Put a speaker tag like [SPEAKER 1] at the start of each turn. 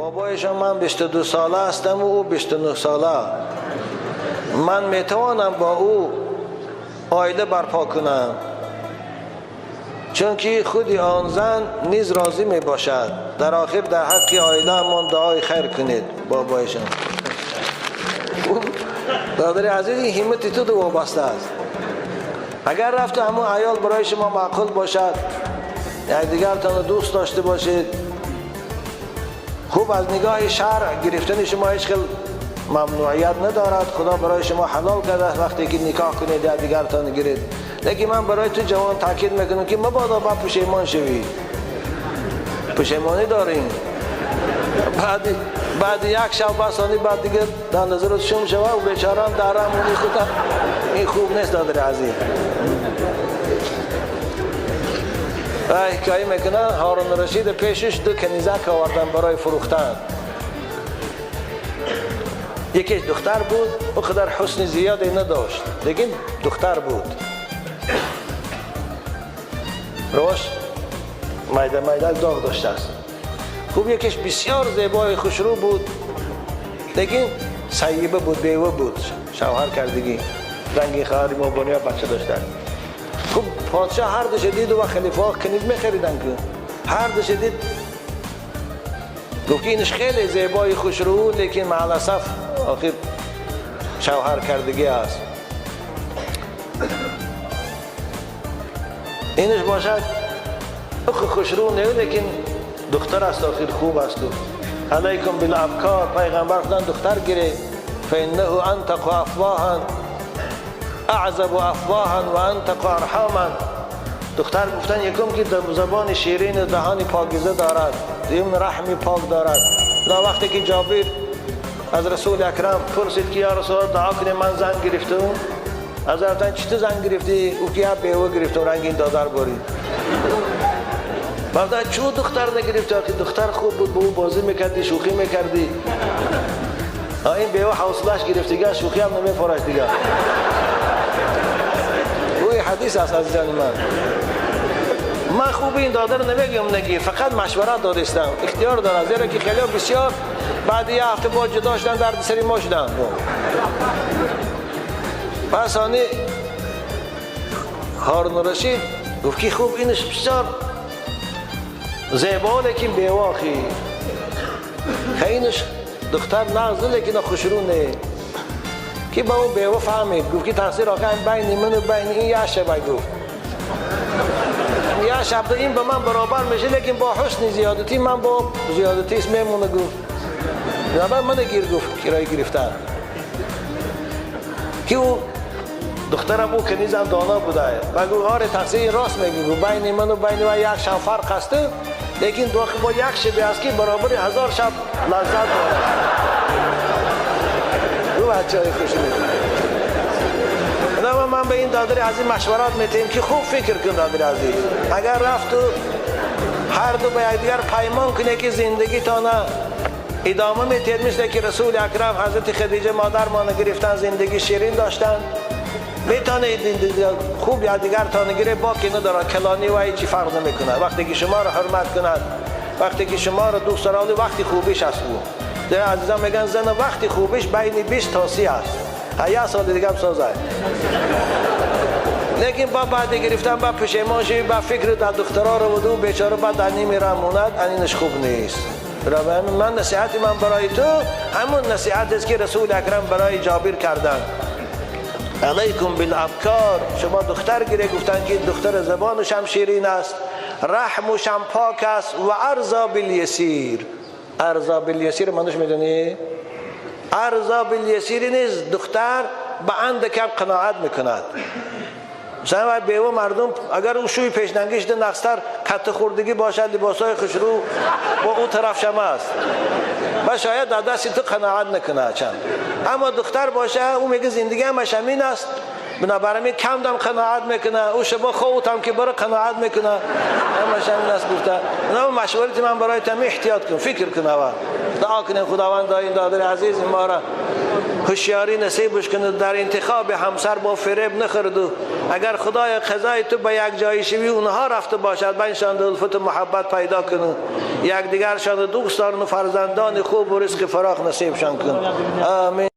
[SPEAKER 1] بابایشان من 22 ساله هستم و او 29 ساله. من میتوانم با او عائله برپا کنم، چون که خودی آن زن نیز راضی می باشد. در آخر در حق عائله من دعای خیر کنید. بابایشان دادر عزیز، این همت تو دو وابسته است. اگر رفت همون عیال برای شما معقول باشد، یکدیگرتان دوست داشته باشید، خوب از نگاه شرع گرفتن شما هیچ خیلی ممنوعیت ندارد. خدا برای شما حلال کرده وقتی که نکاح کنید یا دیگرتان گیرید. لیکن من برای تو جوان تاکید میکنم که مبادا با پشیمان شوی. پشیمانی داریم بعد یک شب بسانی بعد دیگه در نظرت شم شوه و بیچاره هم در همونی خود. این خوب نیست دادر عزیز. و حکایه میکنن هارون رشید پیشش دو کنیزک آوردن برای فروختن. یکیش دختر بود، او قدر حسن زیادی نداشت، لیکن دختر بود. روش میده میده داغ داشته است. خوب یکیش بسیار زیبای خوشرو بود، لیکن سیبه بود، بیوه بود، شوهر کردگی، رنگی خواهری ما بنیا بچه داشته. خوب پادشاه هر دوش دید و خلیفه ها کنیز میخریدن که هر دوش دید، گفت که اینش خیلی زیبای خوشرو، لیکن مع الاسف آخر شوهر کردگی است. اینش باشد خوشرو نه، لیکن دختر است، آخر خوب است. علیکم بالابکار، پیغمبر خدا دختر گیره، فانه انتق افواها اعذب افواها و انتق ارحاما. دختر گفتن یکم که زبان شیرین و دهان پاکیزه دارد، دوم رحم پاک دارد. لا وقتی که جابر از رسول اکرم پرسید که یا رسول الله دعا کنه من زن گرفتم، از گفتن چطور زن گرفتی؟ او که بیوه گرفتم، رنگین دادر برید. بعد چون دختر نگرفتی؟ آخه دختر خوب بود، با او بازی میکردی، شوخی میکردی. این بیوه حوصله‌اش گرفت دیگه، شوخی هم نمیپرش دیگه. اوی حدیث است عزیزان من. من خوب این دادر نمیگم نگی، فقط مشورت دادستم، اختیار داره، زیرا که خیلی بسیار بعد یه هفته با جدا شدن، درد سری ما شدن. پس آنی هارون رشید گفت که خوب اینش بسیار زیبا، لیکن بیواخی اینش دختر نغزه، لیکن خوشرو نه. که با او بیوه فهمید، گفت که تقصیر آقا بین من و بین این یه شبه. گفت یه شب این به من برابر میشه، لیکن با حسن زیادتی من با زیادتی اسم میمونه. گفت نه من گیر، گفت کرایه گرفتن که او دخترم او کنیزم دانا بوده و گفت آره تقصیر راست میگی، گفت بین من و بین و یک شب فرق هست، لیکن با یک شب است که برابر 1000 شب لذت داره. او بچه های خوش میده. من به این دادر عزیز مشورت میتیم که خوب فکر کن دادر عزیز، اگر رفت و هر دو به یکدیگر پیمان کنه که زندگی تانه ادامه میتید، مثل که رسول اکرم حضرت خدیجه مادر ما گرفتن، زندگی شیرین داشتن، میتونه خوب یکدیگر تانه گیره، باکی نداره، کلانی و هیچی فرق نمیکنه. وقتی که شما رو حرمت کند، وقتی که شما رو دوست داره، وقتی خوبیش است. او در عزیزان میگن زن وقتی خوبیش بین 20 تا 30 است، یه سال دیگه هم سازه. لیکن با بعد گرفتن با پشیمان شوی، با فکر در دخترها رو و بیچاره بعد در نیمی را موند، اینش خوب نیست. من نصیحت من برای تو همون نصیحت است که رسول اکرم برای جابر کردن. علیکم بالابکار، شما دختر گیره، گفتن که دختر زبانش هم شیرین است، رحمش هم پاک است، و ارضا بالیسیر. ارضا بالیسیر منوش میدونی؟ ارضا بالیسیر نیست، دختر به اندکم قناعت میکند. مثلا بیوه مردم اگر او شوی پیشنگیش ده نقصتر کت خوردگی باشد، لباسای خوشرو با او طرف شما است و شاید در دست تو قناعت نکنه چند. اما دختر باشه او میگه زندگی همش همین است، بنابراین کم دم قناعت میکنه، او شبا خوتم که برای قناعت میکنه، همش همین است. گفته نه مشورت من برای تمی احتیاط کن، فکر کن، اول دعا کنیم خداوند این دادر عزیز ما را هوشیاری نصیبش کنه، در انتخاب همسر با فریب نخورد. اگر خدای قضای تو به یک جای شوی اونها رفته باشد، بینشان الفت و محبت پیدا کنه، یک دیگرشان دوست دارن و فرزندان خوب و رزق فراخ نصیبشان کن. آمین.